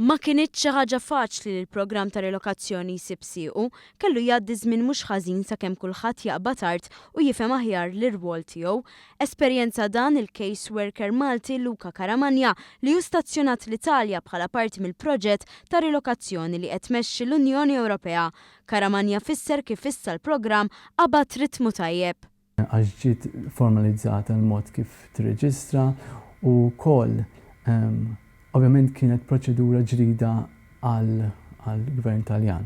Ma kinitx xi ħaġa faċli li l-programm ta' rilokazzjoni jsib siequ. Kellu jgħaddi żmien mhux ħażin sakemm kulħadd jaqbad art u jifhem aħjar l-irwol tiegħu. Esperjenza dan il-case worker Malti Luca Caramagna li hu stazzjonat l-Italja bħala parti mill-proġett ta' rilokazzjoni li qed tmexxi l-Unjoni Ewropea. Caramagna fisser kif issa l-programm qabad ritmu tajjeb. Għax ġiet formalizzata l-mod kif tirreġistra u wkoll ovvjament kienet proċedura ġdida għall-Gvern Taljan.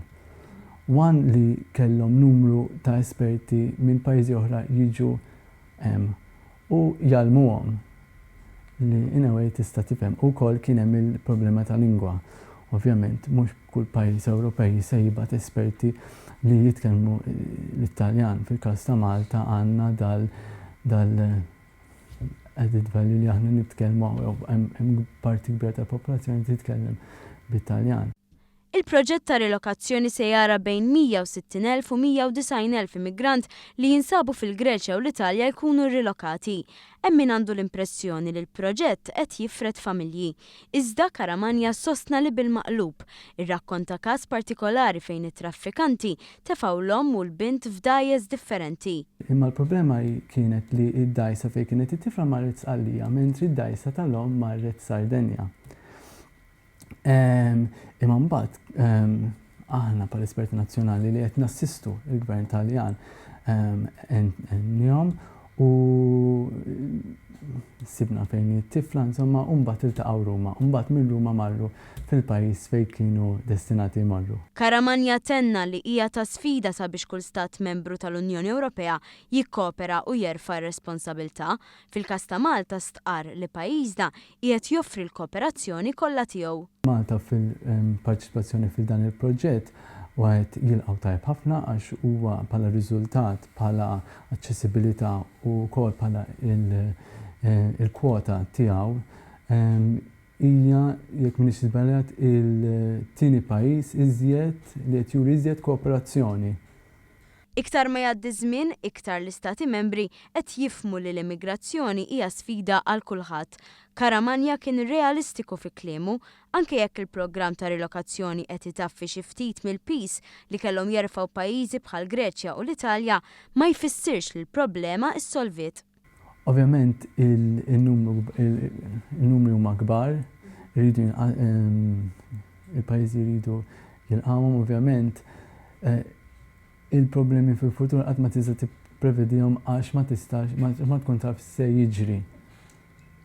One li kellhom numru ta' esperti minn pajjiżi oħra jiġu hemm u jgħallmuhom li in a way tista' tifhem. U wkoll kien hemm il-problema ta' lingwa. Ovvjament mhux kull pajjiż Ewropej se jibgħat esperti li jitkellmu l-Italjan. Fil-każ ta' Malta għandna dal dal added value li aħna nitkellmu hemm parti kbira tal-popolazzjoni titkellem bit-Taljan. Il-proġett ta' rilokazzjoni se jara bejn 160,000 u 190,000 immigrant li jinsabu fil-Greċja u l-Italja jkunu rrilokati. Hemm min għandu l-impressjoni li l-proġett qed jifred familji. Iżda Caramagna sostna li bil-maqlub. Irrakkonta każ partikolari fejn it-traffikanti tefgħu l-omm u l-bint f'dgħajjes differenti. Imma l-problema hi kienet li d-dgħajsa fejn kienet it-tifla marret Sqallija mentri d-dgħajsa tal-omm marret Sardenja. Imma mbagħad aħna bħala esperti nazzjonali li qed nassistu l-Gvern Taljan għennihom u sibna fejn it-tifla insomma u mbagħad iltaqgħu Ruma u mbagħad minn Ruma marru fil-pajjiż fejn kienu destinati jmorru. Caramagna tenna li hija ta' sfida sabiex kull stat membru tal-Unjoni Ewropea jikkopera u jerfa' r-responsabilità. Fil-każ ta' Malta stqarr li pajjiżna qiegħed joffri l-kooperazzjoni kollha tiegħu. Malta fil-parteċipazzjoni fil dan il-proġett wieħed jilqgħu tajjeb ħafna għax huwa bħala riżultat, bħala aċċessibilità u wkoll bħala il-kwota tiegħu hija, jekk m'iniex żbaljat, il-tieni pajjiż iżjed li qed juri iżjed kooperazzjoni. Iktar ma jgħaddi ż-żmien, iktar l-Istati Membri qed jifhmu li l-immigrazzjoni hija sfida għal kulħadd. Caramagna kien realistiku fi kliemu, anke jekk il-programm ta' rilokazzjoni qed itaffi xi ftit mill-piż li kellhom jerfgħu pajjiżi bħall-Greċja u l-Italja, ma jfissirx li l-problema ssolviet. Ovvjament il-numri huma kbar, iridu il-pajjiżi jridu jilqgħuhom, ovvjament il-problemi fil-futur qatt ma tista' tipprevedihom għax ma tistax ma tkun taf se jiġri.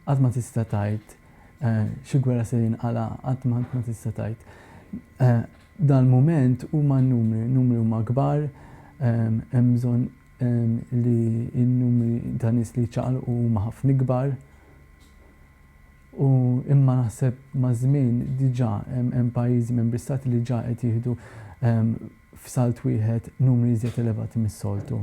Qatt ma tista' tgħid xi gwerra se jinqala', qatt ma tista' tgħid. Dal-mument huma n-numri, n-numri huma kbar, hemm bżonn li n-numri ta' nies li jiċċaqalqu huma ħafna ikbar. U imma naħseb maż-żmien diġà hemm pajjiżi membri stati li diġà qed jieħdu f'salt wieħed numri iżjed elevati mis-soltu.